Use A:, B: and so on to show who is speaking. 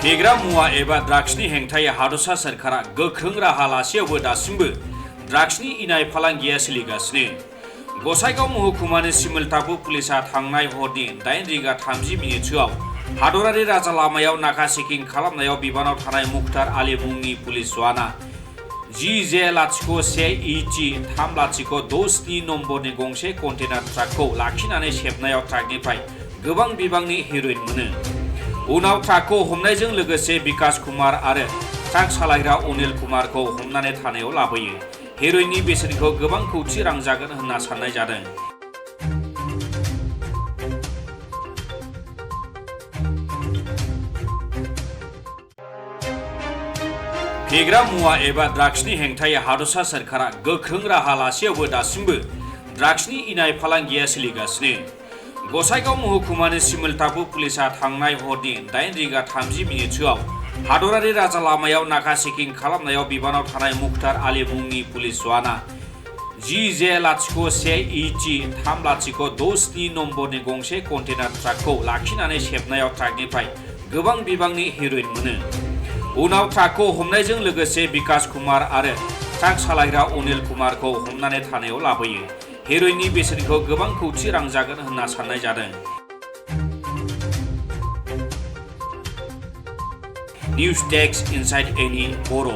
A: फेग्रा मुवा एबा ड्राग्सनि हेंथायै हादरसा सोरखारा गोख्रों राहा लासेयावबो दासिमबो ड्राग्सनि इनाय फालांगिया सोलिगासिनो। गसाइगाव महकुमानि सिमलताबु पुलिसा थांनाय हरनि 8:30 हादरारि राजा लामायाव नाका चेकिं खालामनायाव बिबानाव थानाय मुख्तार आली मुंनि पुलिस जवाना GJ01ET 3067 नम्बरनि गंसे कन्टेनार ट्राकखौ लाखिनानै सेबनायाव ट्राकनिफ्राय गोबां बिबांनि हेर'इन मोनो। उनाव ट्राकखौ हमनायजों लोगोसे विकास कुमार आरो ट्राक सालायग्रा अनिल कुमारखौ हमनानै थानायाव लाबोयो। हेर'इननि बेसेनखौ गोबां कौटि रां जागोन होनना साननाय जादों। फेग्रा मुवा एबा ड्राग्सनि हेंथायै हादरसा सोरखारा गोख्रों राहा लासेयावबो दासिमबो ड्राग्सनि इनाय फालांगिया सोलिगासिनो। गसाइगाव महकुमानि सिमलताबु पुलिसा थांनाय हरनि 8:30 हादरारि राजा लामायाव नाका चेकिं खालामनायाव बिबानाव थानाय मुख्तार आली मुंनि पुलिस जवाना GJ01ET 3067 नम्बरनि गंसे कन्टेनार ट्राकखौ लाखिनानै सेबनायाव ट्राकनिफ्राय गोबां बिबांनि हेर'इन मोनो। उनाव ट्राकखौ हमनायजों लोगोसे विकास कुमार आरो ट्राक सालायग्रा अनिल कुमारखौ हमनानै थानायाव लाबोयो। हेर'इननि बेसेनखौ गोबां कौटि रां जागोन होनना साननाय जादों। निउज डेस्क इनसाइड एनि बर'।